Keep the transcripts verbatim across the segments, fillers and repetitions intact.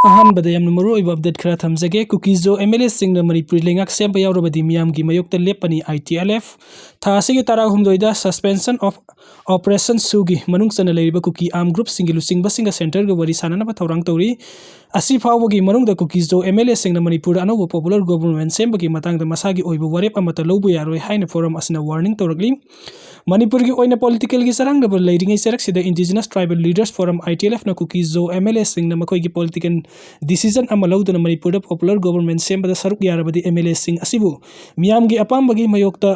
ꯑꯍꯥꯟꯕꯗ ꯌꯥꯝꯅ ꯃꯔꯨ ꯑꯣꯏꯕ update ꯈꯔ ꯊꯝꯖꯒꯦ꯫ ꯀꯨꯀꯤꯖꯣ MLAꯁꯤꯡꯅ ꯃꯅꯤꯄꯨꯔꯤ ꯂꯩꯉꯥꯛ ꯁꯦꯝꯕ ꯌꯥꯎꯔꯕꯗꯤ ꯃꯤꯌꯥꯝꯒꯤ ꯃꯥꯌꯣꯛꯇ ꯂꯦꯞꯄꯅꯤ I T L F꯫ ꯊꯥ ꯑꯁꯤꯒꯤ ꯇꯔꯥꯍꯨꯝꯗꯣꯏꯗ suspension of operations ꯁꯨꯒꯤ ꯃꯅꯨꯡ ꯆꯟꯅ ꯂꯩꯔꯤꯕ ꯀꯨꯀꯤ armed groupꯁꯤꯡꯒꯤ ꯂꯨꯆꯤꯡꯕꯁꯤꯡꯒ centreꯒ ꯋꯥꯔꯤ ꯁꯥꯅꯅꯕ ꯊꯧꯔꯥꯡ ꯇꯧꯔꯤ꯫ ꯑꯁꯤ ꯐꯥꯎꯕꯒꯤ ꯃꯅꯨꯡꯗ ꯀꯨꯀꯤꯖꯣ MLAꯁꯤꯡꯅ ꯃꯅꯤꯄꯨꯔꯗ ꯑꯅꯧꯕ popular government ꯁꯦꯝꯕꯒꯤ ꯃꯇꯥꯡꯗ ꯃꯁꯥꯒꯤ ꯑꯣꯏꯕ ꯋꯥꯔꯦꯞ ꯑꯃꯠꯇ ꯂꯧꯕ ꯌꯥꯔꯣꯏ ꯍꯥꯏꯅ forum ꯑꯁꯤꯅ warning ꯇꯧꯔꯛꯂꯤ꯫ ꯃꯅꯤꯄꯨꯔꯒꯤ ꯑꯣꯏꯅ politicalꯒꯤ ꯆꯔꯥꯡꯅꯕ ꯂꯩꯔꯤꯉꯩ ꯆꯔꯛꯁꯤꯗ Indigenous Tribal Leaders Forum, ITLFꯅ ꯀꯨꯀꯤꯖꯣ MLAꯁꯤꯡꯅ ꯃꯈꯣꯏꯒꯤ political decision ꯑꯃ ꯂꯧꯗꯨꯅ ꯃꯅꯤꯄꯨꯔꯗ popular government ꯁꯦꯝꯕꯗ ꯁꯔꯨꯛ ꯌꯥꯔꯕꯗꯤ MLAꯁꯤꯡ ꯑꯁꯤꯕꯨ ꯃꯤꯌꯥꯝꯒꯤ ꯑꯄꯥꯝꯕꯒꯤ ꯃꯥꯌꯣꯛꯇ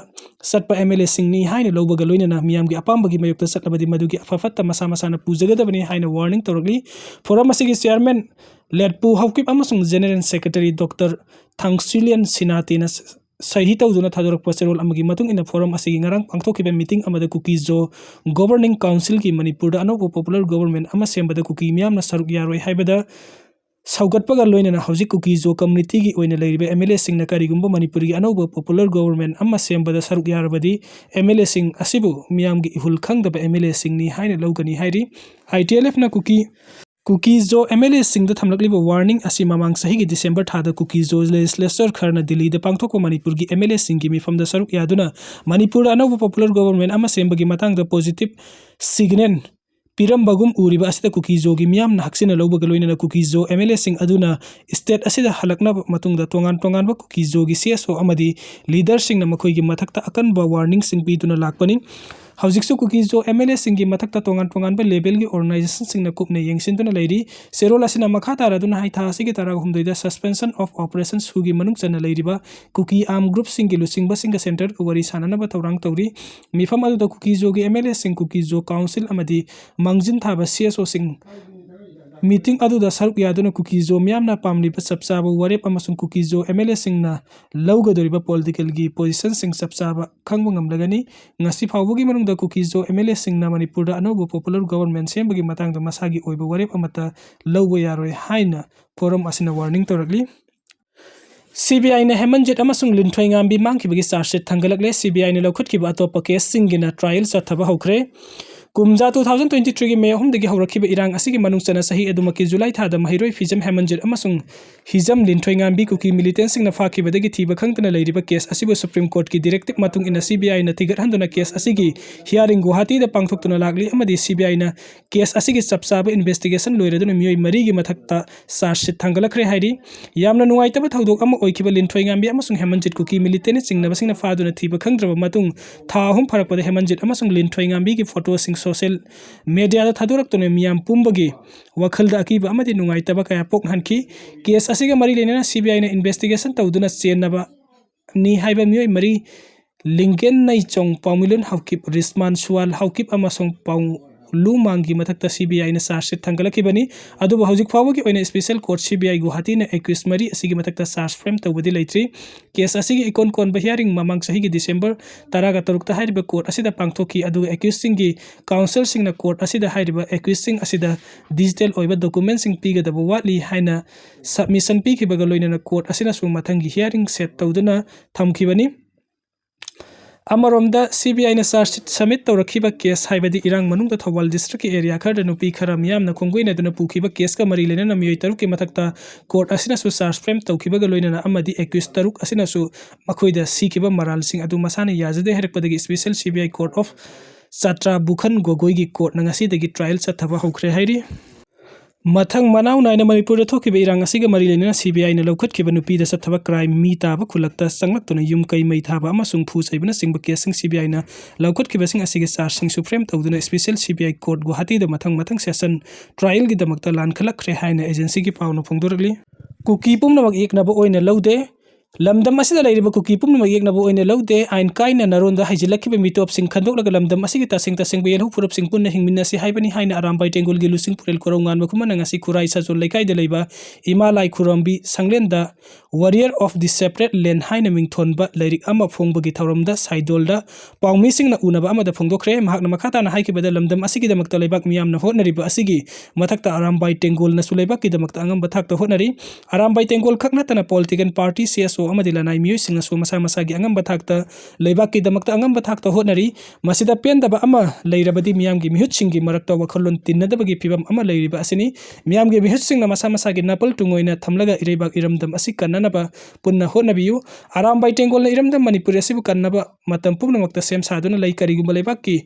ꯆꯠꯄ MLAꯁꯤꯡꯅꯤ ꯍꯥꯏꯅ ꯂꯧꯕꯒ ꯂꯣꯏꯅꯅ ꯃꯤꯌꯥꯝꯒꯤ ꯑꯄꯥꯝꯕꯒꯤ ꯃꯥꯌꯣꯛꯇ ꯆꯠꯂꯕꯗꯤ ꯃꯗꯨꯒꯤ ꯑꯐ ꯐꯠꯇ ꯃꯁꯥ ꯃꯁꯥꯅ ꯄꯨꯖꯒꯗꯕꯅꯤ ꯍꯥꯏꯅ warning ꯇꯧꯔꯛꯂꯤ꯫ Forum ꯑꯁꯤꯒꯤ chairman ꯂꯦꯠꯄꯨ ꯍꯥꯎꯀꯤꯞ ꯑꯃꯁꯨꯡ general secretary Doctor ꯊꯥꯡꯁꯨꯂꯤꯌꯟ ꯁꯤꯅꯥꯇꯦꯅ ꯁꯍꯤ ꯇꯧꯗꯨꯅ ꯊꯥꯗꯣꯔꯛꯄ ꯆꯦꯔꯣꯜ ꯑꯃꯒꯤ ꯃꯇꯨꯡ ꯏꯟꯅ forum ꯑꯁꯤꯒꯤ ꯉꯔꯥꯡ ꯄꯥꯡꯊꯣꯛꯈꯤꯕ meeting ꯑꯃꯗ ꯀꯨꯀꯤꯖꯣ governing councilꯒꯤ ꯃꯅꯤꯄꯨꯔꯗ ꯑꯅꯧꯕ popular government ꯑꯃ ꯁꯦꯝꯕꯗ ꯀꯨꯀꯤ ꯃꯤꯌꯥꯝꯅ ꯁꯔꯨꯛ ꯌꯥꯔꯣꯏ ꯍꯥꯏꯕꯗ ꯁꯧꯒꯠꯄꯒ ꯂꯣꯏꯅꯅ ꯍꯧꯖꯤꯛ ꯀꯨꯀꯤꯖꯣ communityꯒꯤ ꯑꯣꯏꯅ ꯂꯩꯔꯤꯕ MLAꯁꯤꯡꯅ ꯀꯔꯤꯒꯨꯝꯕ ꯃꯅꯤꯄꯨꯔꯒꯤ ꯑꯅꯧꯕ popular government ꯑꯃ ꯁꯦꯝꯕꯗ ꯁꯔꯨꯛ ꯌꯥꯔꯕꯗꯤ MLAꯁꯤꯡ ꯑꯁꯤꯕꯨ ꯃꯤꯌꯥꯝꯒꯤ ꯏꯍꯨꯜ ꯈꯪꯗꯕ MLAꯁꯤꯡꯅꯤ ꯍꯥꯏꯅ ꯂꯧꯒꯅꯤ ꯍꯥꯏꯔꯤ꯫ ITLFꯅ ꯀꯨꯀꯤ ꯀꯨꯀꯤꯖꯣ MLAꯁꯤꯡꯗ ꯊꯝꯂꯛꯂꯤꯕ warning ꯑꯁꯤ ꯃꯃꯥꯡ ꯆꯍꯤꯒꯤ December ꯊꯥꯗ ꯀꯨꯀꯤꯖꯣ legislature ꯈꯔꯅ ꯗꯤꯜꯂꯤꯗ ꯄꯥꯡꯊꯣꯛꯄ ꯃꯅꯤꯄꯨꯔꯒꯤ MLAꯁꯤꯡꯒꯤ ꯃꯤꯐꯝꯗ ꯁꯔꯨꯛ ꯌꯥꯗꯨꯅ ꯃꯅꯤꯄꯨꯔꯗ ꯑꯅꯧꯕ popular government ꯑꯃ ꯁꯦꯝꯕꯒꯤ ꯃꯇꯥꯡꯗ positive signal ꯄꯤꯔꯝꯕꯒꯨꯝ ꯎꯔꯤꯕ ꯑꯁꯤꯗ ꯀꯨꯀꯤꯖꯣꯒꯤ ꯃꯤꯌꯥꯝꯅ ꯍꯛꯆꯤꯟꯅ ꯂꯧꯕꯒ ꯂꯣꯏꯅꯅ ꯀꯨꯀꯤꯖꯣ MLAꯁꯤꯡ ꯑꯗꯨꯅ state ꯑꯁꯤꯗ ꯍꯜꯂꯛꯅꯕ ꯃꯇꯨꯡꯗ ꯇꯣꯉꯥꯟ ꯇꯣꯉꯥꯟꯕ ꯀꯨꯀꯤꯖꯣꯒꯤ CSO ꯑꯃꯗꯤ leaderꯁꯤꯡꯅ ꯃꯈꯣꯏꯒꯤ ꯃꯊꯛꯇ ꯑꯀꯟꯕ warningꯁꯤꯡ ꯄꯤꯗꯨꯅ ꯂꯥꯛꯄꯅꯤ꯫ ꯍꯧꯖꯤꯛꯁꯨ ꯀꯨꯀꯤꯖꯣ MLAꯁꯤꯡꯒꯤ ꯃꯊꯛꯇ ꯇꯣꯉꯥꯟ ꯇꯣꯉꯥꯟꯕ levelꯒꯤ organizationꯁꯤꯡꯅ ꯀꯨꯞꯅ ꯌꯦꯡꯁꯤꯟꯗꯨꯅ ꯂꯩꯔꯤ꯫ ꯆꯦꯔꯣꯜ ꯑꯁꯤꯅ ꯃꯈꯥ ꯇꯥꯔꯗꯨꯅ ꯍꯥꯏ ꯊꯥ ꯑꯁꯤꯒꯤ ꯇꯔꯥꯍꯨꯝꯗꯣꯏꯗ suspension of operations ꯁꯨꯒꯤ ꯃꯅꯨꯡ ꯆꯟꯅ ꯂꯩꯔꯤꯕ ꯀꯨꯀꯤ armed groupꯁꯤꯡꯒꯤ ꯂꯨꯆꯤꯡꯕꯁꯤꯡꯒ centreꯒ ꯋꯥꯔꯤ ꯁꯥꯅꯅꯕ ꯊꯧꯔꯥꯡ ꯇꯧꯔꯤ꯫ ꯃꯤꯐꯝ ꯑꯗꯨꯗ ꯀꯨꯀꯤꯖꯣꯒꯤ MLAꯁꯤꯡ, ꯀꯨꯀꯤꯖꯣ council ꯑꯃꯗꯤ ꯃꯥꯡꯖꯤꯟ ꯊꯥꯕ CSOꯁꯤꯡ meeting ꯑꯗꯨꯗ ꯁꯔꯨꯛ ꯌꯥꯗꯨꯅ ꯀꯨꯀꯤꯖꯣ ꯃꯤꯌꯥꯝꯅ ꯄꯥꯝꯂꯤꯕ ꯆꯞ ꯆꯥꯕ ꯋꯥꯔꯦꯞ ꯑꯃꯁꯨꯡ ꯀꯨꯀꯤꯖꯣ MLAꯁꯤꯡꯅ ꯂꯧꯒꯗꯧꯔꯤꯕ politicalꯒꯤ positionꯁꯤꯡ ꯆꯞ ꯆꯥꯕ ꯈꯪꯕ ꯉꯝꯂꯒꯅꯤ꯫ ꯉꯁꯤ ꯐꯥꯎꯕꯒꯤ ꯃꯅꯨꯡꯗ ꯀꯨꯀꯤꯖꯣ MLAꯁꯤꯡꯅ ꯃꯅꯤꯄꯨꯔꯗ ꯑꯅꯧꯕ popular government ꯁꯦꯝꯕꯒꯤ ꯃꯇꯥꯡꯗ ꯃꯁꯥꯒꯤ ꯑꯣꯏꯕ ꯋꯥꯔꯦꯞ ꯑꯃꯠꯇ ꯂꯧꯕ ꯌꯥꯔꯣꯏ ꯍꯥꯏꯅ forum ꯑꯁꯤꯅ warning ꯇꯧꯔꯛꯂꯤ꯫ CBIꯅ ꯍꯦꯃꯟꯖꯤꯠ ꯑꯃꯁꯨꯡ ꯂꯤꯟꯊꯣꯏꯉꯥꯝꯕꯤ ꯃꯥꯡꯈꯤꯕꯒꯤ charge sheet ꯊꯥꯡꯒꯠꯂꯛꯂꯦ꯫ CBIꯅ ꯂꯧꯈꯠꯈꯤꯕ ꯑꯇꯣꯞꯄ caseꯁꯤꯡꯒꯤꯅ trial ꯆꯠꯊꯕ ꯍꯧꯈ꯭ꯔꯦ꯫ ꯀꯨꯝꯖꯥ two thousand twenty threeꯒꯤ May ꯑꯍꯨꯝꯗꯒꯤ ꯍꯧꯔꯛꯈꯤꯕ ꯏꯔꯥꯡ ꯑꯁꯤꯒꯤ ꯃꯅꯨꯡ ꯆꯟꯅ ꯆꯍꯤ ꯑꯗꯨꯃꯛꯀꯤ July ꯊꯥꯗ ꯃꯍꯩꯔꯣꯏ ꯐꯤꯖꯝ ꯍꯦꯃꯟꯖꯤꯠ ꯑꯃꯁꯨꯡ ꯍꯤꯖꯝ ꯂꯤꯟꯊꯣꯏꯉꯥꯝꯕꯤ ꯀꯨꯀꯤ militantꯁꯤꯡꯅ ꯐꯥꯈꯤꯕꯗꯒꯤ ꯊꯤꯕ ꯈꯪꯗꯅ ꯂꯩꯔꯤꯕ case ꯑꯁꯤꯕꯨ Supreme Courtꯀꯤ directive ꯃꯇꯨꯡ ꯏꯟꯅ CBIꯅ ꯊꯤꯒꯠꯍꯟꯗꯨꯅ case ꯑꯁꯤꯒꯤ hearing ꯒꯨꯋꯥꯍꯥꯇꯤꯗ ꯄꯥꯡꯊꯣꯛꯇꯨꯅ ꯂꯥꯛꯂꯤ ꯑꯃꯗꯤ CBIꯅ case ꯑꯁꯤꯒꯤ ꯆꯞ ꯆꯥꯕ investigation ꯂꯣꯏꯔꯗꯨꯅ ꯃꯤꯑꯣꯏ ꯃꯔꯤꯒꯤ ꯃꯊꯛꯇ charge sheet ꯊꯥꯡꯒꯠꯂꯛꯈ꯭ꯔꯦ ꯍꯥꯏꯔꯤ꯫ ꯌꯥꯝꯅ ꯅꯨꯡꯉꯥꯏꯇꯕ ꯊꯧꯗꯣꯛ ꯑꯃ ꯑꯣꯏꯈꯤꯕ ꯂꯤꯟꯊꯣꯏꯉꯥꯝꯕꯤ ꯑꯃꯁꯨꯡ ꯍꯦꯃꯟꯖꯤꯠ ꯀꯨꯀꯤ militantꯅ ꯆꯤꯡꯅꯕꯁꯤꯡꯅ ꯐꯥꯗꯨꯅ ꯊꯤꯕ ꯈꯪꯗ꯭ꯔꯕ ꯃꯇꯨꯡ ꯊꯥ ꯑꯍꯨꯝ ꯐꯥꯔꯛꯄꯗ ꯍꯦꯃꯟꯖꯤꯠ ꯑꯃꯁꯨꯡ ꯂꯤꯟꯊꯣꯏꯉꯥꯝꯕꯤꯒꯤ photoꯁꯤꯡ social mediaꯗ ꯊꯥꯗꯣꯔꯛꯇꯨꯅ ꯃꯤꯌꯥꯝ ꯄꯨꯝꯕꯒꯤ ꯋꯥꯈꯜꯗ ꯑꯀꯤꯕ ꯑꯃꯗꯤ ꯅꯨꯡꯉꯥꯏꯇꯕ ꯀꯌꯥ ꯄꯣꯛꯍꯟꯈꯤ꯫ Case ꯑꯁꯤꯒ ꯃꯔꯤ ꯂꯩꯅꯅ CBIꯅ investigation ꯇꯧꯗꯨꯅ ꯆꯦꯟꯅꯕꯅꯤ ꯍꯥꯏꯕ ꯃꯤꯑꯣꯏ ꯃꯔꯤ, ꯂꯤꯡꯒꯦꯟ ꯅꯩꯆꯣꯡ, ꯄꯥꯎꯃꯤꯂꯨꯟ ꯍꯥꯎꯀꯤꯞ, ꯔꯤꯁꯃꯥꯟ ꯁꯨꯋꯥꯜ ꯍꯥꯎꯀꯤꯞ ꯑꯃꯁꯨꯡ ꯄꯥꯎ ꯂꯨꯃꯥꯡꯒꯤ ꯃꯊꯛꯇ CBIꯅ charge sheet ꯊꯥꯡꯒꯠꯂꯛꯈꯤꯕꯅꯤ꯫ ꯑꯗꯨꯕꯨ ꯍꯧꯖꯤꯛ ꯐꯥꯎꯕꯒꯤ ꯑꯣꯏꯅ special court CBI ꯒꯨꯋꯥꯍꯥꯇꯤꯅ accused ꯃꯔꯤ ꯑꯁꯤꯒꯤ ꯃꯊꯛꯇ charge frame ꯇꯧꯕꯗꯤ ꯂꯩꯇ꯭ꯔꯤ꯫ Case ꯑꯁꯤꯒꯤ ꯏꯀꯣꯟ ꯀꯣꯟꯕ hearing ꯃꯃꯥꯡ ꯆꯍꯤꯒꯤ December ꯇꯔꯥꯒ ꯇꯔꯨꯛꯇ ꯍꯥꯏꯔꯤꯕ court ꯑꯁꯤꯗ ꯄꯥꯡꯊꯣꯛꯈꯤ, ꯑꯗꯨꯒ accusedꯁꯤꯡꯒꯤ counselꯁꯤꯡꯅ court ꯑꯁꯤꯗ ꯍꯥꯏꯔꯤꯕ accusedꯁꯤꯡ ꯑꯁꯤꯗ digital ꯑꯣꯏꯕ documentꯁꯤꯡ ꯄꯤꯒꯗꯕ ꯋꯥꯠꯂꯤ ꯍꯥꯏꯅ submission ꯄꯤꯈꯤꯕꯒ ꯂꯣꯏꯅꯅ court ꯑꯁꯤꯅꯁꯨ ꯃꯊꯪꯒꯤ hearing set ꯇꯧꯗꯨꯅ ꯊꯝꯈꯤꯕꯅꯤ꯫ ꯑꯃꯔꯣꯝꯗ CBIꯅ charge sheet submit ꯇꯧꯔꯛꯈꯤꯕ case, ꯍꯥꯏꯕꯗꯤ ꯏꯔꯥꯡ ꯃꯅꯨꯡꯗ ꯊꯧꯕꯥꯜ districtꯀꯤ area ꯈꯔꯗ ꯅꯨꯄꯤ ꯈꯔ ꯃꯤꯌꯥꯝꯅ ꯈꯣꯡꯒꯣꯏꯅꯗꯨꯅ ꯄꯨꯈꯤꯕ caseꯀ ꯃꯔꯤ ꯂꯩꯅꯅ ꯃꯤꯑꯣꯏ ꯇꯔꯨꯛꯀꯤ ꯃꯊꯛꯇ court ꯑꯁꯤꯅꯁꯨ charge frame ꯇꯧꯈꯤꯕꯒ ꯂꯣꯏꯅꯅ ꯑꯃꯗꯤ accused ꯇꯔꯨꯛ ꯑꯁꯤꯅꯁꯨ ꯃꯈꯣꯏꯗ ꯁꯤꯈꯤꯕ ꯃꯔꯥꯜꯁꯤꯡ ꯑꯗꯨ ꯃꯁꯥꯅ ꯌꯥꯖꯗꯦ ꯍꯥꯏꯔꯛꯄꯗꯒꯤ special CBI court of ꯆꯥꯇ꯭ꯔꯥ ꯕꯨꯈꯟ ꯒꯣꯒꯣꯏꯒꯤ courtꯅ ꯉꯁꯤꯗꯒꯤ trial ꯆꯠꯊꯕ ꯍꯧꯈ꯭ꯔꯦ ꯍꯥꯏꯔꯤ꯫ ꯃꯊꯪ ꯃꯅꯥꯎ ꯅꯥꯏꯅ ꯃꯅꯤꯄꯨꯔꯗ ꯊꯣꯛꯈꯤꯕ ꯏꯔꯥꯡ ꯑꯁꯤꯒ ꯃꯔꯤ ꯂꯩꯅꯅ CBIꯅ ꯂꯧꯈꯠꯈꯤꯕ ꯅꯨꯄꯤꯗ ꯆꯠꯊꯕ crime, ꯃꯤ ꯇꯥꯕ ꯈꯨꯜꯂꯛꯇ ꯆꯪꯂꯛꯇꯨꯅ ꯌꯨꯝ ꯀꯩ ꯃꯩ ꯊꯥꯕ ꯑꯃꯁꯨꯡ ꯐꯨ ꯆꯩꯕꯅꯆꯤꯡꯕ caseꯁꯤꯡ CBIꯅ ꯂꯧꯈꯠꯈꯤꯕꯁꯤꯡ ꯑꯁꯤꯒꯤ chargeꯁꯤꯡꯁꯨ frame ꯇꯧꯗꯨꯅ special CBI court ꯒꯨꯋꯥꯍꯥꯇꯤꯗ ꯃꯊꯪ ꯃꯊꯪ session trialꯒꯤꯗꯃꯛꯇ ꯂꯥꯟꯈꯠꯂꯛꯈ꯭ꯔꯦ ꯍꯥꯏꯅ agencyꯒꯤ ꯄꯥꯎꯅ ꯐꯣꯡꯗꯣꯔꯛꯂꯤ꯫ ꯀꯨꯀꯤ ꯄꯨꯝꯅꯃꯛ ꯌꯦꯛꯅꯕ ꯑꯣꯏꯅ ꯂꯧꯗꯦ꯫ ꯂꯝꯗꯝ ꯑꯁꯤꯗ ꯂꯩꯔꯤꯕ ꯀꯨꯀꯤ ꯄꯨꯝꯅꯃꯛ ꯌꯦꯛꯅꯕ ꯑꯣꯏꯅ ꯂꯧꯗꯦ꯫ ꯑꯥꯏꯟ ꯀꯥꯏꯅ ꯅꯔꯣꯟꯗ ꯍꯩꯖꯤꯜꯂꯛꯈꯤꯕ ꯃꯤꯇꯣꯞꯁꯤꯡ ꯈꯟꯗꯣꯛꯂꯒ ꯂꯝꯗꯝ ꯑꯁꯤꯒꯤ ꯇꯁꯦꯡ ꯇꯁꯦꯡꯕ ꯌꯦꯜꯍꯧ ꯐꯨꯔꯨꯞꯁꯤꯡ ꯄꯨꯟꯅ ꯍꯤꯡꯃꯤꯟꯅꯁꯤ ꯍꯥꯏꯕꯅꯤ ꯍꯥꯏꯅ ꯑꯔꯥꯝꯕꯥꯏ ꯇꯦꯡꯒꯣꯜꯒꯤ ꯂꯨꯆꯤꯡ ꯄꯨꯔꯦꯜ ꯀꯣꯔꯧꯉꯥꯟꯕ ꯈꯨꯃꯟꯅ ꯉꯁꯤ ꯈꯨꯔꯥꯏ ꯁꯥꯖꯣꯜ ꯂꯩꯀꯥꯏꯗ ꯂꯩꯕ ꯏꯃꯥ ꯂꯥꯏ ꯈꯨꯔꯝꯕꯤ ꯁꯪꯂꯦꯟꯗ Warrior of the Separate Land ꯍꯥꯏꯅ ꯃꯤꯡꯊꯣꯟꯕ ꯂꯥꯏꯔꯤꯛ ꯑꯃ ꯐꯣꯡꯕꯒꯤ ꯊꯧꯔꯝꯗ ꯁꯥꯏꯗꯣꯜꯗ ꯄꯥꯎꯃꯤꯁꯤꯡꯅ ꯎꯅꯕ ꯑꯃꯗ ꯐꯣꯡꯗꯣꯛꯈ꯭ꯔꯦ꯫ ꯃꯍꯥꯛꯅ ꯃꯈꯥ ꯇꯥꯅ ꯍꯥꯏꯈꯤꯕꯗ ꯂꯝꯗꯝ ꯑꯁꯤꯒꯤꯗꯃꯛꯇ ꯂꯩꯕꯥꯛ ꯃꯤꯌꯥꯝꯅ ꯍꯣꯠꯅꯔꯤꯕ ꯑꯁꯤꯒꯤ ꯃꯊꯛꯇ ꯑꯔꯥꯝꯕꯥꯏ ꯇꯦꯡꯒꯣꯜꯅꯁꯨ ꯂꯩꯕꯥꯛꯀꯤꯗꯃꯛꯇ ꯑꯉꯝꯕ ꯊꯥꯛꯇ ꯍꯣꯠꯅꯔꯤ꯫ ꯑꯔꯥꯝꯕꯥꯏ ꯇꯦꯡꯒꯣꯜ ꯈꯛ ꯅꯠꯇꯅ political party, CSO ꯑꯃꯗꯤ ꯂꯅꯥꯏ ꯃꯤꯑꯣꯏꯁꯤꯡꯅꯁꯨ ꯃꯁꯥ ꯃꯁꯥꯒꯤ ꯑꯉꯝꯕ ꯊꯥꯛꯇ, ꯂꯩꯕꯥꯛꯀꯤꯗꯃꯛꯇ ꯑꯉꯝꯕ ꯊꯥꯛꯇ ꯍꯣꯠꯅꯔꯤ꯫ ꯃꯁꯤꯗ ꯄꯦꯟꯗꯕ ꯑꯃ ꯂꯩꯔꯕꯗꯤ ꯃꯤꯌꯥꯝꯒꯤ ꯃꯤꯍꯨꯠꯁꯤꯡꯒꯤ ꯃꯔꯛꯇ ꯋꯥꯈꯜꯂꯣꯟ ꯇꯤꯟꯅꯗꯕꯒꯤ ꯐꯤꯕꯝ ꯑꯃ ꯂꯩꯔꯤꯕ ꯑꯁꯤꯅꯤ꯫ ꯃꯤꯌꯥꯝꯒꯤ ꯃꯤꯍꯨꯠꯁꯤꯡꯅ ꯃꯁꯥ ꯃꯁꯥꯒꯤ ꯅꯥꯄꯜ ꯇꯨꯡ ꯑꯣꯏꯅ ꯊꯝꯂꯒ ꯏꯔꯩꯕꯥꯛ ꯏꯔꯝꯗꯝ ꯑꯁꯤ ꯀꯟꯅꯅꯕ ꯄꯨꯟꯅ ꯍꯣꯠꯅꯕꯤꯌꯨ꯫ ꯑꯔꯥꯝꯕꯥꯏ ꯇꯦꯡꯒꯣꯜꯅ ꯏꯔꯝꯗꯝ ꯃꯅꯤꯄꯨꯔ ꯑꯁꯤꯕꯨ ꯀꯟꯅꯕ ꯃꯇꯝ ꯄꯨꯝꯅꯃꯛꯇ ꯁꯦꯝ ꯁꯥꯗꯨꯅ ꯂꯩ꯫ ꯀꯔꯤꯒꯨꯝꯕ ꯂꯩꯕꯥꯛꯀꯤ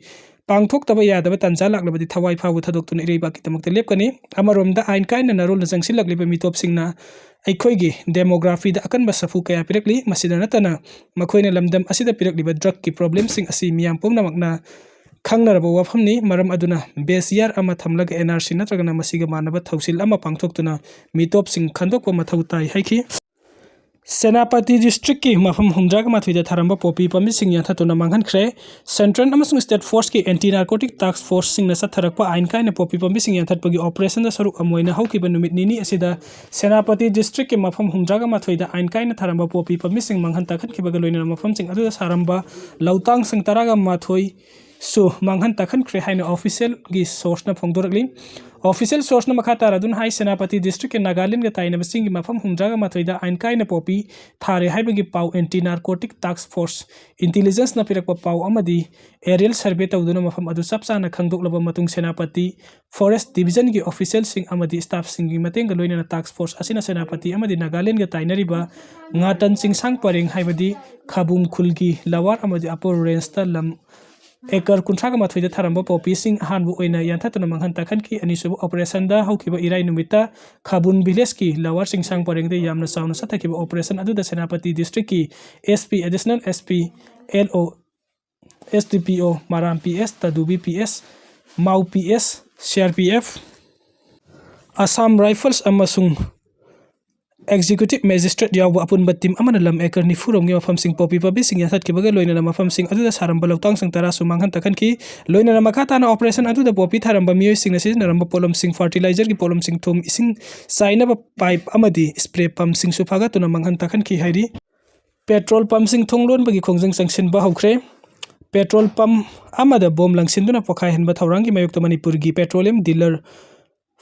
ꯄꯥꯡꯊꯣꯛꯇꯕ ꯌꯥꯗꯕ ꯇꯥꯟꯖꯥ ꯂꯥꯛꯂꯕꯗꯤ ꯊꯋꯥꯏ ꯐꯥꯎꯕ ꯊꯥꯗꯣꯛꯇꯨꯅ ꯏꯔꯩꯕꯥꯛꯀꯤꯗꯃꯛꯇ ꯂꯦꯞꯀꯅꯤ꯫ ꯑꯃꯔꯣꯝꯗ ꯑꯥꯏꯟ ꯀꯥꯏꯅ ꯅꯔꯣꯜꯅ ꯆꯪꯁꯤꯜꯂꯛꯂꯤꯕ ꯃꯤꯇꯣꯞꯁꯤꯡꯅ ꯑꯩꯈꯣꯏꯒꯤ ꯗꯦꯃꯣꯒ꯭ꯔꯥꯐꯤꯗ ꯑꯀꯟꯕ ꯁꯥꯐꯨ ꯀꯌꯥ ꯄꯤꯔꯛꯂꯤ꯫ ꯃꯁꯤꯗ ꯅꯠꯇꯅ ꯃꯈꯣꯏꯅ ꯂꯝꯗꯝ ꯑꯁꯤꯗ ꯄꯤꯔꯛꯂꯤꯕ ꯗ꯭ꯔꯒꯀꯤ ꯄ꯭ꯔꯣꯕ꯭ꯂꯦꯝꯁꯤꯡ ꯑꯁꯤ ꯃꯤꯌꯥꯝ ꯄꯨꯝꯅꯃꯛꯅ ꯈꯪꯅꯔꯕ ꯋꯥꯐꯝꯅꯤ꯫ ꯃꯔꯝ ꯑꯗꯨꯅ ꯕꯦꯁ ꯌꯥꯔ ꯑꯃ ꯊꯝꯂꯒ ꯑꯦꯟ ꯑꯥꯔ ꯁꯤ ꯅꯠꯇ꯭ꯔꯒꯅ ꯃꯁꯤꯒ ꯃꯥꯟꯅꯕ ꯊꯧꯁꯤꯜ ꯑꯃ ꯄꯥꯡꯊꯣꯛꯇꯨꯅ ꯃꯤꯇꯣꯞꯁꯤꯡ ꯈꯟꯗꯣꯛꯄ ꯃꯊꯧ ꯇꯥꯏ ꯍꯥꯏꯈꯤ꯫ ꯁꯦꯅꯥꯄꯇꯤ ꯗꯤꯁꯇ꯭ꯔꯤꯛꯀꯤ ꯃꯐꯝ ꯍꯨꯝꯗ꯭ꯔꯥꯒ ꯃꯥꯊꯣꯏꯗ ꯊꯥꯔꯝꯕ ꯄꯣꯄꯤ ꯄꯥꯝꯕꯤꯁꯤꯡ ꯌꯥꯟꯊꯠꯇꯨꯅ ꯃꯥꯡꯍꯟꯈ꯭ꯔꯦ꯫ ꯁꯦꯟꯇ꯭ꯔꯦꯜ ꯑꯃꯁꯨꯡ ꯁ꯭ꯇꯦꯠ ꯐꯣꯔꯁꯀꯤ ꯑꯦꯟꯇꯤ ꯅꯥꯔꯀꯣꯇꯤꯛ ꯇꯥꯛꯁ ꯐꯣꯔꯁꯁꯤꯡꯅ ꯆꯠꯊꯔꯛꯄ ꯑꯥꯏꯟ ꯀꯥꯏꯅ ꯄꯣꯄꯤ ꯄꯥꯝꯕꯤꯁꯤꯡ ꯌꯥꯟꯊꯠꯄꯒꯤ ꯑꯣꯄꯔꯦꯁꯟꯗ ꯁꯔꯨꯛ ꯑꯃ ꯑꯣꯏꯅ ꯍꯧꯈꯤꯕ ꯅꯨꯃꯤꯠ ꯅꯤꯅꯤ ꯑꯁꯤꯗ ꯁꯦꯅꯥꯄꯇꯤ ꯗꯤꯁꯇ꯭ꯔꯤꯛꯀꯤ ꯃꯐꯝ ꯍꯨꯝꯗ꯭ꯔꯥꯒ ꯃꯥꯊꯣꯏꯗ ꯑꯥꯏꯟ ꯀꯥꯏꯅ ꯊꯥꯔꯝꯕ ꯄꯣꯄꯤ ꯄꯥꯝꯕꯤꯁꯤꯡ ꯃꯥꯡꯍꯟ ꯇꯥꯛꯍꯟꯈꯤꯕꯒ ꯂꯣꯏꯅꯅ ꯃꯐꯝꯁꯤꯡ ꯑꯗꯨꯗ ꯁꯥꯔꯝꯕ ꯂꯧꯇꯥꯡꯁꯤꯡ ꯇꯔꯥꯒ ꯃꯥꯊꯣꯏ ꯁꯨ ꯃꯥꯡꯍꯟ ꯇꯥꯛꯍꯟꯈ꯭ꯔꯦ ꯍꯥꯏꯅ ꯑꯣꯐꯤꯁꯤꯌꯦꯜꯒꯤ ꯁꯣꯔꯁꯅ ꯐꯣꯡꯗꯣꯔꯛꯂꯤ꯫ ꯑꯣꯐꯤꯁꯤꯌꯦꯜ ꯁꯣꯔꯁꯅ ꯃꯈꯥ ꯇꯥꯔꯗꯨꯅ ꯍꯥꯏ, ꯁꯦꯅꯥꯄꯇꯤ ꯗꯤꯁꯇ꯭ꯔꯤꯛꯀꯤ ꯅꯥꯒꯥꯂꯦꯟꯒ ꯇꯥꯏꯅꯕꯁꯤꯡꯒꯤ ꯃꯐꯝ ꯍꯨꯝꯗ꯭ꯔꯥꯒ ꯃꯥꯊꯣꯏꯗ ꯑꯥꯏꯟ ꯀꯥꯏꯅ ꯄꯣꯄꯤ ꯊꯥꯔꯦ ꯍꯥꯏꯕꯒꯤ ꯄꯥꯎ ꯑꯦꯟꯇꯤ ꯅꯥꯔꯀꯣꯇꯤꯛ ꯇꯥꯛꯁ ꯐꯣꯔꯁ ꯏꯟꯇꯤꯂꯤꯖꯦꯟꯁꯅ ꯄꯤꯔꯛꯄ ꯄꯥꯎ ꯑꯃꯗꯤ ꯑꯦꯔꯤꯌꯦꯜ ꯁꯔꯚꯦ ꯇꯧꯗꯨꯅ ꯃꯐꯝ ꯑꯗꯨ ꯆꯞ ꯆꯥꯅ ꯈꯪꯗꯣꯛꯂꯕ ꯃꯇꯨꯡ ꯁꯦꯅꯥꯄꯇꯤ ꯐꯣꯔꯦꯁ ꯗꯤꯕꯤꯖꯟꯒꯤ ꯑꯣꯐꯤꯁꯤꯌꯦꯜꯁꯤꯡ ꯑꯃꯗꯤ ꯁ꯭ꯇꯥꯐꯁꯤꯡꯒꯤ ꯃꯇꯦꯡꯒ ꯂꯣꯏꯅꯅ ꯇꯥꯛꯁ ꯐꯣꯔꯁ ꯑꯁꯤꯅ ꯁꯦꯅꯥꯄꯇꯤ ꯑꯃꯗꯤ ꯅꯥꯒꯥꯂꯦꯟꯒ ꯇꯥꯏꯅꯔꯤꯕ ꯉꯥꯇꯟ ꯆꯤꯡꯁꯥꯡ ꯄꯔꯦꯡ ꯍꯥꯏꯕꯗꯤ ꯈꯥꯕꯨꯝ ꯈꯨꯜꯒꯤ ꯂꯋꯥꯔ ꯑꯃꯗꯤ ꯑꯄꯔ ꯔꯦꯟꯖꯇ ꯂꯝ ꯑꯦꯀꯔ ꯀꯨꯟꯊ꯭ꯔꯥꯒ ꯃꯥꯊꯣꯏꯗ ꯊꯥꯔꯝꯕ ꯄꯣꯄꯤꯁꯤꯡ ꯑꯍꯥꯟꯕ ꯑꯣꯏꯅ ꯌꯥꯟꯊꯠꯇꯨꯅ ꯃꯥꯡꯍꯟ ꯇꯥꯛꯍꯟꯈꯤ꯫ ꯑꯅꯤꯁꯨꯕ ꯑꯣꯄꯔꯦꯁꯟꯗ ꯍꯧꯈꯤꯕ ꯏꯔꯥꯏ ꯅꯨꯃꯤꯠꯇ ꯈꯥꯕꯨꯟ ꯚꯤꯂꯦꯖꯀꯤ ꯂꯋꯥꯔ ꯆꯤꯡꯁꯥꯡ ꯄꯔꯦꯡꯗ ꯌꯥꯝꯅ ꯆꯥꯎꯅ ꯆꯠꯊꯈꯤꯕ ꯑꯣꯄꯔꯦꯁꯟ ꯑꯗꯨꯗ ꯁꯦꯅꯥꯄꯇꯤ ꯗꯤꯁꯇ꯭ꯔꯤꯛꯀꯤ S P, additional S P, L ꯑꯣ, ꯑꯦꯁ ꯗꯤ ꯄꯤ ꯑꯣ, ꯃꯔꯥꯝ ꯄꯤ ꯑꯦꯁ, ꯇꯗꯨꯕꯤ ꯄꯤ ꯑꯦꯁ, ꯃꯥꯎ P S, C R P F, Assam rifles ꯑꯃꯁꯨꯡ ꯑꯦꯛꯖꯤꯀ꯭ꯌꯨꯇꯤꯚ ꯃꯦꯖꯤꯁꯇ꯭ꯔꯦꯠ ꯌꯥꯎꯕ ꯑꯄꯨꯟꯕ ꯇꯤꯝ ꯑꯃꯅ ꯂꯝ ꯑꯦꯀꯔ ꯅꯤꯐꯨ ꯔꯣꯝꯒꯤ ꯃꯐꯝꯁꯤꯡ ꯄꯣꯄꯤ ꯄꯥꯝꯕꯤꯁꯤꯡ ꯌꯥꯟꯊꯠꯈꯤꯕꯒ ꯂꯣꯏꯅꯅ ꯃꯐꯝꯁꯤꯡ ꯑꯗꯨꯗ ꯁꯥꯔꯝꯕ ꯂꯧꯇꯥꯡꯁꯤꯡ ꯇꯔꯥꯁꯨ ꯃꯥꯡꯍꯟ ꯇꯥꯛꯍꯟꯈꯤ꯫ ꯂꯣꯏꯅꯅ ꯃꯈꯥ ꯇꯥꯅ ꯑꯣꯄꯔꯦꯁꯟ ꯑꯗꯨꯗ ꯄꯣꯄꯤ ꯊꯥꯔꯝꯕ ꯃꯤꯑꯣꯏꯁꯤꯡꯅ ꯁꯤꯖꯤꯟꯅꯔꯝꯕ ꯄꯣꯠꯂꯝꯁꯤꯡ, ꯐꯔꯇꯤꯂꯥꯏꯖꯔꯒꯤ ꯄꯣꯠꯂꯝꯁꯤꯡ, ꯊꯨꯝ, ꯏꯁꯤꯡ ꯆꯥꯏꯅꯕ ꯄꯥꯏꯞ ꯑꯃꯗꯤ ꯁ꯭ꯄ꯭ꯔꯦ ꯄꯝꯁꯤꯡꯁꯨ ꯐꯥꯒꯠꯇꯨꯅ ꯃꯥꯡꯍꯟ ꯇꯥꯛꯍꯟꯈꯤ ꯍꯥꯏꯔꯤ꯫ ꯄꯦꯇ꯭ꯔꯣꯜ ꯄꯝꯁꯤꯡ ꯊꯣꯡ ꯂꯣꯟꯕꯒꯤ ꯈꯣꯡꯖꯪ ꯆꯪꯁꯤꯟꯕ ꯍꯧꯈ꯭ꯔꯦ꯫ ꯄꯦꯇ꯭ꯔꯣꯜ ꯄꯝ ꯑꯃꯗ ꯕꯣꯝ ꯂꯪꯁꯤꯟꯗꯨꯅ ꯄꯣꯈꯥꯏꯍꯟꯕ ꯊꯧꯔꯥꯡꯒꯤ ꯃꯥꯌꯣꯛꯇ ꯃꯅꯤꯄꯨꯔꯒꯤ ꯄꯦꯇ꯭ꯔꯣꯂꯤꯌꯝ ꯗꯤꯂꯔ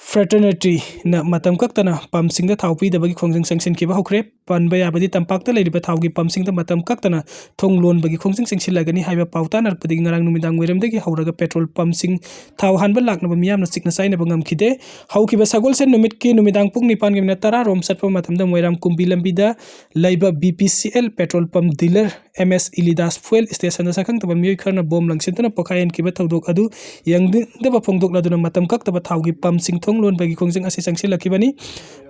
ꯐ꯭ꯔꯦꯇꯔꯅꯤꯇꯤꯅ ꯃꯇꯝ ꯀꯛꯇꯅ ꯄꯝꯁꯤꯡꯗ ꯊꯥꯎ ꯄꯤꯗꯕꯒꯤ ꯈꯣꯡꯖꯪ ꯆꯪꯁꯤꯟꯈꯤꯕ ꯍꯧꯈ꯭ꯔꯦ꯫ ꯄꯟꯕ ꯌꯥꯕꯗꯤ ꯇꯝꯄꯥꯛꯇ ꯂꯩꯔꯤꯕ ꯊꯥꯎꯒꯤ ꯄꯝꯁꯤꯡꯗ ꯃꯇꯝ ꯀꯛꯇꯅ ꯊꯣꯡ ꯂꯣꯟꯕꯒꯤ ꯈꯣꯡꯖꯪ ꯆꯪꯁꯤꯜꯂꯒꯅꯤ ꯍꯥꯏꯕ ꯄꯥꯎ ꯇꯥꯅꯔꯛꯄꯗꯒꯤ ꯉꯔꯥꯡ ꯅꯨꯃꯤꯗꯥꯡ ꯋꯥꯏꯔꯝꯗꯒꯤ ꯍꯧꯔꯒ ꯄꯦꯇ꯭ꯔꯣꯜ ꯄꯝꯁꯤꯡ ꯊꯥꯎ ꯍꯥꯟꯕ ꯂꯥꯛꯅꯕ ꯃꯤꯌꯥꯝꯅ ꯆꯤꯛꯅ ꯆꯥꯏꯅꯕ ꯉꯝꯈꯤꯗꯦ꯫ ꯍꯧꯈꯤꯕ ꯁꯒꯣꯜꯁꯦꯟ ꯅꯨꯃꯤꯠꯀꯤ ꯅꯨꯃꯤꯗꯥꯡ ꯄꯨꯡ ꯅꯤꯄꯥꯟꯒꯤ ꯃꯤꯅꯠ ꯇꯔꯥ ꯔꯣꯝ ꯆꯠꯄ ꯃꯇꯝꯗ ꯃꯣꯏꯔꯥꯡ ꯀꯨꯝꯕꯤ ꯂꯝꯕꯤꯗ ꯂꯩꯕ B P C L petrol pump dealer M S ꯏꯂꯤꯗꯥꯁ ꯐꯨꯌꯦꯜ ꯁ꯭ꯇꯦꯁꯟꯗ ꯁꯛꯈꯪꯗꯕ ꯃꯤꯑꯣꯏ ꯈꯔꯅ ꯕꯣꯝ ꯂꯪꯁꯤꯟꯗꯨꯅ ꯄꯣꯈꯥꯏꯍꯟꯈꯤꯕ ꯊꯧꯗꯣꯛ ꯑꯗꯨ ꯌꯦꯡꯅꯤꯡꯗꯕ ꯐꯣꯡꯗꯣꯛꯂꯗꯨꯅ ꯃꯇꯝ ꯀꯛꯇꯕ ꯊꯥꯎꯒꯤ ꯄꯝꯁꯤꯡ ꯊꯣꯡ ꯂꯣꯟꯕꯒꯤ ꯈꯣꯡꯖꯪ ꯑꯁꯤ ꯆꯪꯁꯤꯜꯂꯛꯈꯤꯕꯅꯤ꯫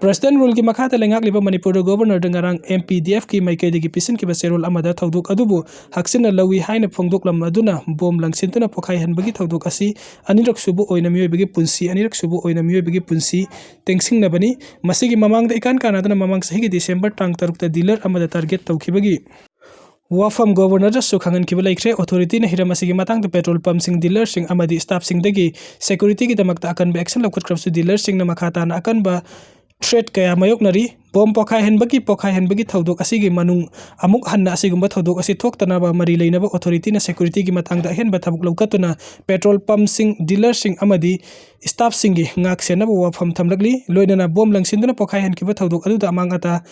ꯄ꯭ꯔꯁꯤꯗꯦꯟ ꯔꯨꯜꯒꯤ ꯃꯈꯥꯗ ꯂꯩꯉꯥꯛꯂꯤꯕ ꯃꯅꯤꯄꯨꯔꯗ ꯒꯣꯕꯔꯅꯔꯗ ꯉꯔꯥꯡ M P D Fꯀꯤ ꯃꯥꯏꯀꯩꯗꯒꯤ ꯄꯤꯁꯤꯟꯈꯤꯕ ꯆꯦꯔꯣꯜ ꯑꯃꯗ ꯊꯧꯗꯣꯛ ꯑꯗꯨꯕꯨ ꯍꯛꯆꯤꯟꯅ ꯂꯧꯏ ꯍꯥꯏꯅ ꯐꯣꯡꯗꯣꯛꯂꯝ ꯑꯗꯨꯅ ꯕꯣꯝ ꯂꯪꯁꯤꯟꯗꯨꯅ ꯄꯣꯈꯥꯏꯍꯟꯕꯒꯤ ꯊꯧꯗꯣꯛ ꯑꯁꯤ ꯑꯅꯤꯔꯛ ꯁꯨꯕ ꯑꯣꯏꯅ ꯃꯤꯑꯣꯏꯕꯒꯤ ꯄꯨꯟꯁꯤ, ꯑꯅꯤꯔꯛ ꯁꯨꯕ ꯑꯣꯏꯅ ꯃꯤꯑꯣꯏꯕꯒꯤ ꯄꯨꯟꯁꯤ ꯇꯦꯡꯁꯤꯡꯅꯕꯅꯤ꯫ ꯃꯁꯤꯒꯤ ꯃꯃꯥꯡꯗ ꯏꯀꯥꯟ ꯀꯥꯟꯅꯗꯅ ꯃꯃꯥꯡ ꯆꯍꯤꯒꯤ ꯗꯤꯁꯦꯝꯕꯔ ꯇꯥꯡ ꯇꯔꯨꯛꯇ ꯗꯤꯂꯔ ꯑꯃꯗ ꯇꯥꯔꯒꯦꯠ ꯇꯧꯈꯤꯕꯒꯤ ꯋꯥꯐꯝ ꯒꯣꯕꯔꯅꯔꯗꯁꯨ ꯈꯪꯍꯟꯈꯤꯕ ꯂꯩꯈ꯭ꯔꯦ꯫ ꯑꯣꯊꯣꯔꯤꯇꯤꯅ ꯍꯤꯔꯝ ꯑꯁꯤꯒꯤ ꯃꯇꯥꯡꯗ ꯄꯦꯇ꯭ꯔꯣꯜ ꯄꯝꯁꯤꯡ, ꯗꯤꯂꯔꯁꯤꯡ ꯑꯃꯗꯤ ꯁ꯭ꯇꯥꯐꯁꯤꯡꯗꯒꯤ ꯁꯦꯀ꯭ꯌꯨꯔꯤꯇꯤꯒꯤꯗꯃꯛꯇ ꯑꯀꯟꯕ ꯑꯦꯛꯁꯟ ꯂꯧꯈꯠꯈ꯭ꯔꯕꯁꯨ ꯗꯤꯂꯔꯁꯤꯡꯅ ꯃꯈꯥ ꯇꯥꯅ ꯑꯀꯟꯕ ꯊ꯭ꯔꯦꯠ ꯀꯌꯥ ꯃꯥꯌꯣꯛꯅꯔꯤ꯫ ꯕꯣꯝ ꯄꯣꯈꯥꯏꯍꯟꯕꯒꯤ, ꯄꯣꯈꯥꯏꯍꯟꯕꯒꯤ ꯊꯧꯗꯣꯛ ꯑꯁꯤꯒꯤ ꯃꯅꯨꯡ ꯑꯃꯨꯛ ꯍꯟꯅ ꯑꯁꯤꯒꯨꯝꯕ ꯊꯧꯗꯣꯛ ꯑꯁꯤ ꯊꯣꯛꯇꯅꯕ ꯃꯔꯤ ꯂꯩꯅꯕ ꯑꯣꯊꯣꯔꯤꯇꯤꯅ ꯁꯦꯀ꯭ꯌꯨꯔꯤꯇꯤꯒꯤ ꯃꯇꯥꯡꯗ ꯑꯍꯦꯟꯕ ꯊꯕꯛ ꯂꯧꯈꯠꯇꯨꯅ ꯄꯦꯇ꯭ꯔꯣꯜ ꯄꯝꯁꯤꯡ, ꯗꯤꯂꯔꯁꯤꯡ ꯑꯃꯗꯤ ꯁ꯭ꯇꯥꯐꯁꯤꯡꯒꯤ ꯉꯥꯛ ꯁꯦꯟꯅꯕ ꯋꯥꯐꯝ ꯊꯝꯂꯛꯂꯤ꯫ ꯂꯣꯏꯅꯅ ꯕꯣꯝ ꯂꯪꯁꯤꯟꯗꯨꯅ ꯄꯣꯈꯥꯏꯍꯟꯈꯤꯕ ꯊꯧꯗꯣꯛ ꯑꯗꯨꯗ ꯑꯃꯥꯡ ꯑꯇꯥ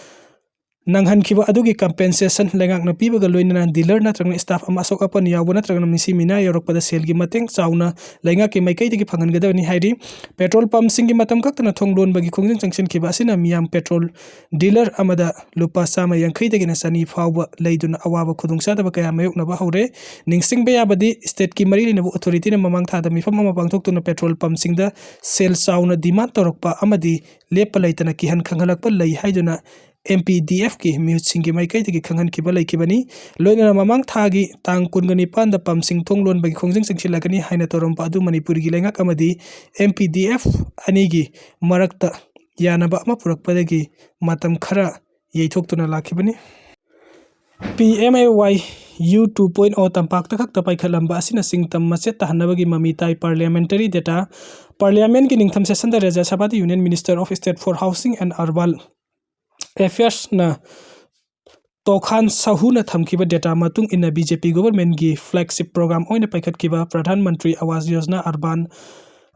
ꯅꯪꯍꯟꯈꯤꯕ ꯑꯗꯨꯒꯤ ꯀꯝꯄꯦꯟꯁꯦꯁꯟ ꯂꯩꯉꯥꯛꯅ ꯄꯤꯕꯒ ꯂꯣꯏꯅꯅ ꯗꯤꯂꯔ ꯅꯠꯇ꯭ꯔꯒꯅ ꯁ꯭ꯇꯥꯐ ꯑꯃ ꯑꯁꯣꯛ ꯑꯄꯟ ꯌꯥꯎꯕ ꯅꯠꯇ꯭ꯔꯒꯅ ꯃꯤꯁꯤ ꯃꯤꯅꯥ ꯌꯥꯎꯔꯛꯄꯗ ꯁꯦꯜꯒꯤ ꯃꯇꯦꯡ ꯆꯥꯎꯅ ꯂꯩꯉꯥꯛꯀꯤ ꯃꯥꯏꯀꯩꯗꯒꯤ ꯐꯪꯍꯟꯒꯗꯕꯅꯤ ꯍꯥꯏꯔꯤ꯫ ꯄꯦꯇ꯭ꯔꯣꯜ ꯄꯝꯁꯤꯡꯒꯤ ꯃꯇꯝ ꯀꯛꯇꯅ ꯊꯣꯡ ꯂꯣꯟꯕꯒꯤ ꯈꯣꯡꯖꯪ ꯆꯪꯁꯤꯟꯈꯤꯕ ꯑꯁꯤꯅ ꯃꯤꯌꯥꯝ ꯄꯦꯇ꯭ꯔꯣꯜ ꯗꯤꯂꯔ ꯑꯃꯗ ꯂꯨꯄꯥ ꯆꯥꯝꯃ ꯌꯥꯡꯈꯩꯗꯒꯤꯅ ꯆꯅꯤ ꯐꯥꯎꯕ ꯂꯩꯗꯨꯅ ꯑꯋꯥꯕ ꯈꯨꯗꯣꯡꯆꯥꯗꯕ ꯀꯌꯥ ꯃꯥꯌꯣꯛꯅꯕ ꯍꯧꯔꯦ꯫ ꯅꯤꯡꯁꯤꯡꯕ ꯌꯥꯕꯗꯤ, ꯁ꯭ꯇꯦꯠꯀꯤ ꯃꯔꯤ ꯂꯩꯅꯕ ꯑꯣꯊꯣꯔꯤꯇꯤꯅ ꯃꯃꯥꯡ ꯊꯥꯗ ꯃꯤꯐꯝ ꯑꯃ ꯄꯥꯡꯊꯣꯛꯇꯨꯅ ꯄꯦꯇ꯭ꯔꯣꯜ ꯄꯝꯁꯤꯡꯗ ꯁꯦꯜ ꯆꯥꯎꯅ ꯗꯤꯃꯥꯟ ꯇꯧꯔꯛꯄ ꯑꯃꯗꯤ ꯂꯦꯞꯄ ꯂꯩꯇꯅ ꯀꯤꯍꯟ ꯈꯪꯍꯜꯂꯛꯄ ꯂꯩ ꯍꯥꯏꯗꯨꯅ M P D Fꯀꯤ ꯃꯤꯍꯨꯠꯁꯤꯡꯒꯤ ꯃꯥꯏꯀꯩꯗꯒꯤ ꯈꯪꯍꯟꯈꯤꯕ ꯂꯩꯈꯤꯕꯅꯤ꯫ ꯂꯣꯏꯅꯅ ꯃꯃꯥꯡ ꯊꯥꯒꯤ ꯇꯥꯡ ꯀꯨꯟꯒ ꯅꯤꯄꯥꯟꯗ ꯄꯝꯁꯤꯡ ꯊꯣꯡ ꯂꯣꯟꯕꯒꯤ ꯈꯣꯡꯖꯪ ꯆꯪꯁꯤꯜꯂꯛꯀꯅꯤ ꯍꯥꯏꯅ ꯇꯧꯔꯝꯕ ꯑꯗꯨ ꯃꯅꯤꯄꯨꯔꯒꯤ ꯂꯩꯉꯥꯛ ꯑꯃꯗꯤ M P D F ꯑꯅꯤꯒꯤ ꯃꯔꯛꯇ ꯌꯥꯅꯕ ꯑꯃ ꯄꯨꯔꯛꯄꯗꯒꯤ ꯃꯇꯝ ꯈꯔ ꯌꯩꯊꯣꯛꯇꯨꯅ ꯂꯥꯛꯈꯤꯕꯅꯤ꯫ P M A Y U two point O ꯇꯝꯄꯥꯛꯇ ꯈꯛꯇ ꯄꯥꯏꯈꯠꯂꯝꯕ ꯑꯁꯤꯅ ꯁꯤꯡꯇꯝ ꯃꯆꯦꯠ ꯇꯥꯍꯟꯅꯕꯒꯤ ꯃꯃꯤ ꯇꯥꯏ꯫ Parliamentary data, Parliamentꯀꯤ ꯅꯤꯡꯊꯝ sessionꯗ Rajya Sabhaꯗ Union Minister of State for Housing and Urban Affairsꯅ ꯇꯣꯈꯥꯟ ꯁꯍꯨꯅ ꯊꯝꯈꯤꯕ data ꯃꯇꯨꯡ ꯏꯟꯅ, B J P governmentꯀꯤ flagship program ꯑꯣꯏꯅ ꯄꯥꯏꯈꯠꯈꯤꯕ ꯄ꯭ꯔꯙꯥꯟ ꯃꯟꯇ꯭ꯔꯤ ꯑꯋꯥꯁ ꯌꯣꯖꯅꯥ ꯑꯔꯕꯥꯟ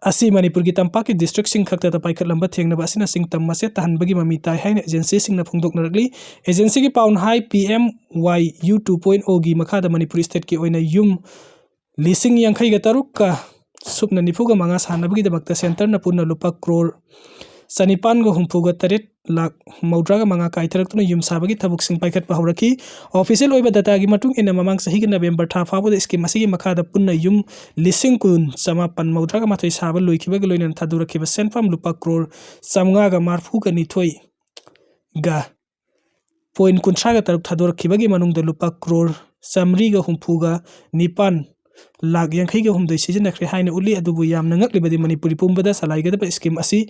ꯑꯁꯤ ꯃꯅꯤꯄꯨꯔꯒꯤ ꯇꯝꯄꯥꯛꯀꯤ districtꯁꯤꯡ ꯈꯛꯇꯗ ꯄꯥꯏꯈꯠꯂꯝꯕ ꯊꯦꯡꯅꯕ ꯑꯁꯤꯅ ꯆꯤꯡꯇꯝ ꯃꯆꯦꯠ ꯇꯥꯍꯟꯕꯒꯤ ꯃꯃꯤ ꯇꯥꯏ ꯍꯥꯏꯅ agencyꯁꯤꯡꯅ ꯐꯣꯡꯗꯣꯛꯅꯔꯛꯂꯤ꯫ Agencyꯒꯤ ꯄꯥꯎꯅ ꯍꯥꯏ, P M Y U two point Oꯒꯤ ꯃꯈꯥꯗ ꯃꯅꯤꯄꯨꯔ stateꯀꯤ ꯑꯣꯏꯅ ꯌꯨꯝ ꯂꯤꯁꯤꯡ ꯌꯥꯡꯈꯩꯒ ꯇꯔꯨꯛꯀ ꯁꯨꯞꯅ ꯅꯤꯐꯨꯒ ꯃꯉꯥ ꯁꯥꯅꯕꯒꯤꯗꯃꯛꯇ centreꯅ ꯄꯨꯟꯅ ꯂꯨꯄꯥ ꯀ꯭ꯔꯣꯔ ꯆꯅꯤꯄꯥꯟꯒ ꯍꯨꯝꯐꯨꯒ ꯇꯔꯦꯠ ꯂꯥꯈ ꯃꯧꯗ꯭ꯔꯥꯒ ꯃꯉꯥ ꯀꯥꯏꯊꯔꯛꯇꯨꯅ ꯌꯨꯝ ꯁꯥꯕꯒꯤ ꯊꯕꯛꯁꯤꯡ ꯄꯥꯏꯈꯠꯄ ꯍꯧꯔꯛꯈꯤ꯫ Official ꯑꯣꯏꯕ dataꯒꯤ ꯃꯇꯨꯡ ꯏꯟꯅ, ꯃꯃꯥꯡ ꯆꯍꯤꯒꯤ November ꯊꯥ ꯐꯥꯎꯕꯗ scheme ꯑꯁꯤꯒꯤ ꯃꯈꯥꯗ ꯄꯨꯟꯅ ꯌꯨꯝ ꯂꯤꯁꯤꯡ ꯀꯨꯟ ꯆꯃꯥꯄꯟ ꯃꯧꯗ꯭ꯔꯥꯒ ꯃꯥꯊꯣꯏ ꯁꯥꯕ ꯂꯣꯏꯈꯤꯕꯒ ꯂꯣꯏꯅꯅ ꯊꯥꯗꯣꯔꯛꯈꯤꯕ ꯁꯦꯟꯐꯝ ꯂꯨꯄꯥ ꯀ꯭ꯔꯣꯔ ꯆꯥꯝꯃꯉꯥꯒ ꯃꯔꯤꯐꯨꯒ ꯅꯤꯊꯣꯏꯒ point ꯀꯨꯟꯊ꯭ꯔꯥꯒ ꯇꯔꯨꯛ ꯊꯥꯗꯣꯔꯛꯈꯤꯕꯒꯤ ꯃꯅꯨꯡꯗ ꯂꯨꯄꯥ ꯀ꯭ꯔꯣꯔ ꯆꯥꯃꯔꯤꯒ ꯍꯨꯝꯐꯨꯒ ꯅꯤꯄꯥꯟ ꯂꯥꯈ ꯌꯥꯡꯈꯩꯒ ꯍꯨꯝꯗꯣꯏ ꯁꯤꯖꯤꯟꯅꯈ꯭ꯔꯦ ꯍꯥꯏꯅ ꯎꯠꯂꯤ꯫ ꯑꯗꯨꯕꯨ ꯌꯥꯝꯅ ꯉꯛꯂꯤꯕꯗꯤ ꯃꯅꯤꯄꯨꯔꯤ ꯄꯨꯝꯕꯗ ꯆꯂꯥꯏꯒꯗꯕ scheme ꯑꯁꯤ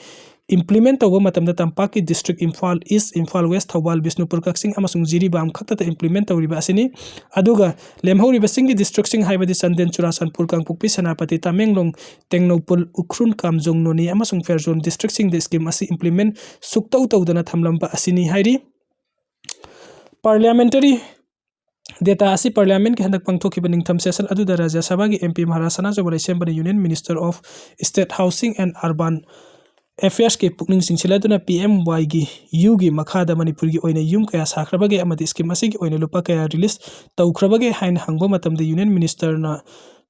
implement ꯇꯧꯕ ꯃꯇꯝꯗ ꯇꯝꯄꯥꯛꯀꯤ district Imphal East, Imphal West, Thoubal, Bishnupur, ꯀꯛꯆꯤꯡ ꯑꯃꯁꯨꯡ ꯖꯤꯔꯤꯕꯥꯝ ꯈꯛꯇꯗ implement ꯇꯧꯔꯤꯕ ꯑꯁꯤꯅꯤ꯫ ꯑꯗꯨꯒ ꯂꯦꯝꯍꯧꯔꯤꯕꯁꯤꯡꯒꯤ districtꯁꯤꯡ ꯍꯥꯏꯕꯗꯤ ꯆꯥꯟꯗꯦꯜ, ꯆꯨꯔꯥꯆꯥꯟꯄꯨꯔ, ꯀꯥꯡꯄꯣꯛꯄꯤ, ꯁꯦꯅꯥꯄꯇꯤ, ꯇꯃꯦꯡꯂꯣꯡ, ꯇꯦꯡꯅꯧꯄꯜ, ꯎꯈ꯭ꯔꯨꯜ, ꯀꯥꯝꯖꯣꯡ, ꯅꯣꯅꯦ ꯑꯃꯁꯨꯡ ꯐꯦꯔꯖꯣꯟ districtꯁꯤꯡꯗ scheme ꯑꯁꯤ implement ꯁꯨꯛꯇꯧ ꯇꯧꯗꯅ ꯊꯝꯂꯝꯕ ꯑꯁꯤꯅꯤ ꯍꯥꯏꯔꯤ꯫ Parliamentary data ꯑꯁꯤ Parliamentꯀꯤ ꯍꯟꯗꯛ ꯄꯥꯡꯊꯣꯛꯈꯤꯕ ꯅꯤꯡꯊꯝ session ꯑꯗꯨꯗ ꯔꯥꯖ꯭ꯌ ꯁꯚꯥꯒꯤ MP Maharaj Sanajaoba ꯂꯩꯁꯦꯝꯕꯅ Union Minister of State Housing and Urban Affairsꯀꯤ ꯄꯨꯛꯅꯤꯡ ꯆꯤꯡꯁꯤꯜꯂꯗꯨꯅ P M Yꯒꯤ Uꯒꯤ ꯃꯈꯥꯗ ꯃꯅꯤꯄꯨꯔꯒꯤ ꯑꯣꯏꯅ ꯌꯨꯝ ꯀꯌꯥ ꯁꯥꯈ꯭ꯔꯕꯒꯦ ꯑꯃꯗꯤ scheme ꯑꯁꯤꯒꯤ ꯑꯣꯏꯅ ꯂꯨꯄꯥ ꯀꯌꯥ release ꯇꯧꯈ꯭ꯔꯕꯒꯦ ꯍꯥꯏꯅ ꯍꯪꯕ ꯃꯇꯝꯗ Union Ministerꯅ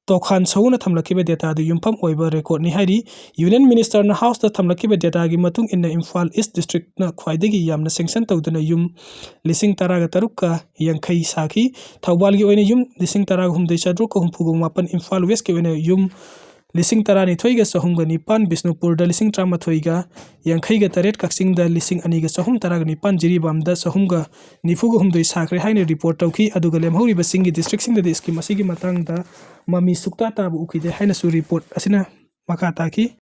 ꯇꯣꯈꯥꯟ ꯁꯧꯅ ꯊꯝꯂꯛꯈꯤꯕ dataꯗꯨ ꯌꯨꯝꯐꯝ ꯑꯣꯏꯕ recordꯅꯤ ꯍꯥꯏꯔꯤ꯫ Union Ministerꯅ Houseꯇ ꯊꯝꯂꯛꯈꯤꯕ dataꯒꯤ ꯃꯇꯨꯡ ꯏꯟꯅ ꯏꯝꯐꯥꯜ East districtꯅ ꯈ꯭ꯋꯥꯏꯗꯒꯤ ꯌꯥꯝꯅ sanction ꯇꯧꯗꯨꯅ ꯌꯨꯝ ꯂꯤꯁꯤꯡ ꯇꯔꯥꯒ ꯇꯔꯨꯛꯀ ꯌꯥꯡꯈꯩ ꯁꯥꯈꯤ꯫ ꯊꯧꯕꯥꯜꯒꯤ ꯑꯣꯏꯅ ꯌꯨꯝ ꯂꯤꯁꯤꯡ ꯇꯔꯥꯒ ꯍꯨꯝꯗꯣꯏ ꯆꯥꯇ꯭ꯔꯨꯛꯀ ꯍꯨꯝꯐꯨꯒ ꯃꯥꯄꯟ, ꯏꯝꯐꯥꯜ Westꯀꯤ ꯑꯣꯏꯅ ꯌꯨꯝ ꯂꯤꯁꯤꯡ ꯇꯔꯥꯅꯤꯊꯣꯏꯒ ꯆꯍꯨꯝꯒ ꯅꯤꯄꯥꯟ, ꯕꯤꯁꯅꯨꯄꯨꯔꯗ ꯂꯤꯁꯤꯡ ꯇꯔꯥꯃꯥꯊꯣꯏꯒ ꯌꯥꯡꯈꯩꯒ ꯇꯔꯦꯠ, ꯀꯛꯆꯤꯡꯗ ꯂꯤꯁꯤꯡ ꯑꯅꯤꯒ ꯆꯍꯨꯝ ꯇꯔꯥꯒ ꯅꯤꯄꯥꯟ, ꯖꯤꯔꯤꯕꯥꯝꯗ ꯆꯍꯨꯝꯒ ꯅꯤꯐꯨꯒ ꯍꯨꯝꯗꯣꯏ ꯁꯥꯈ꯭ꯔꯦ ꯍꯥꯏꯅ report ꯇꯧꯈꯤ꯫ ꯑꯗꯨꯒ ꯂꯦꯝꯍꯧꯔꯤꯕꯁꯤꯡꯒꯤ districtꯁꯤꯡꯗꯗꯤ scheme ꯑꯁꯤꯒꯤ ꯃꯇꯥꯡꯗ ꯃꯃꯤ ꯁꯨꯛꯇꯥ ꯇꯥꯕ ꯎꯈꯤꯗꯦ ꯍꯥꯏꯅꯁꯨ report ꯑꯁꯤꯅ ꯃꯈꯥ ꯇꯥꯈꯤ꯫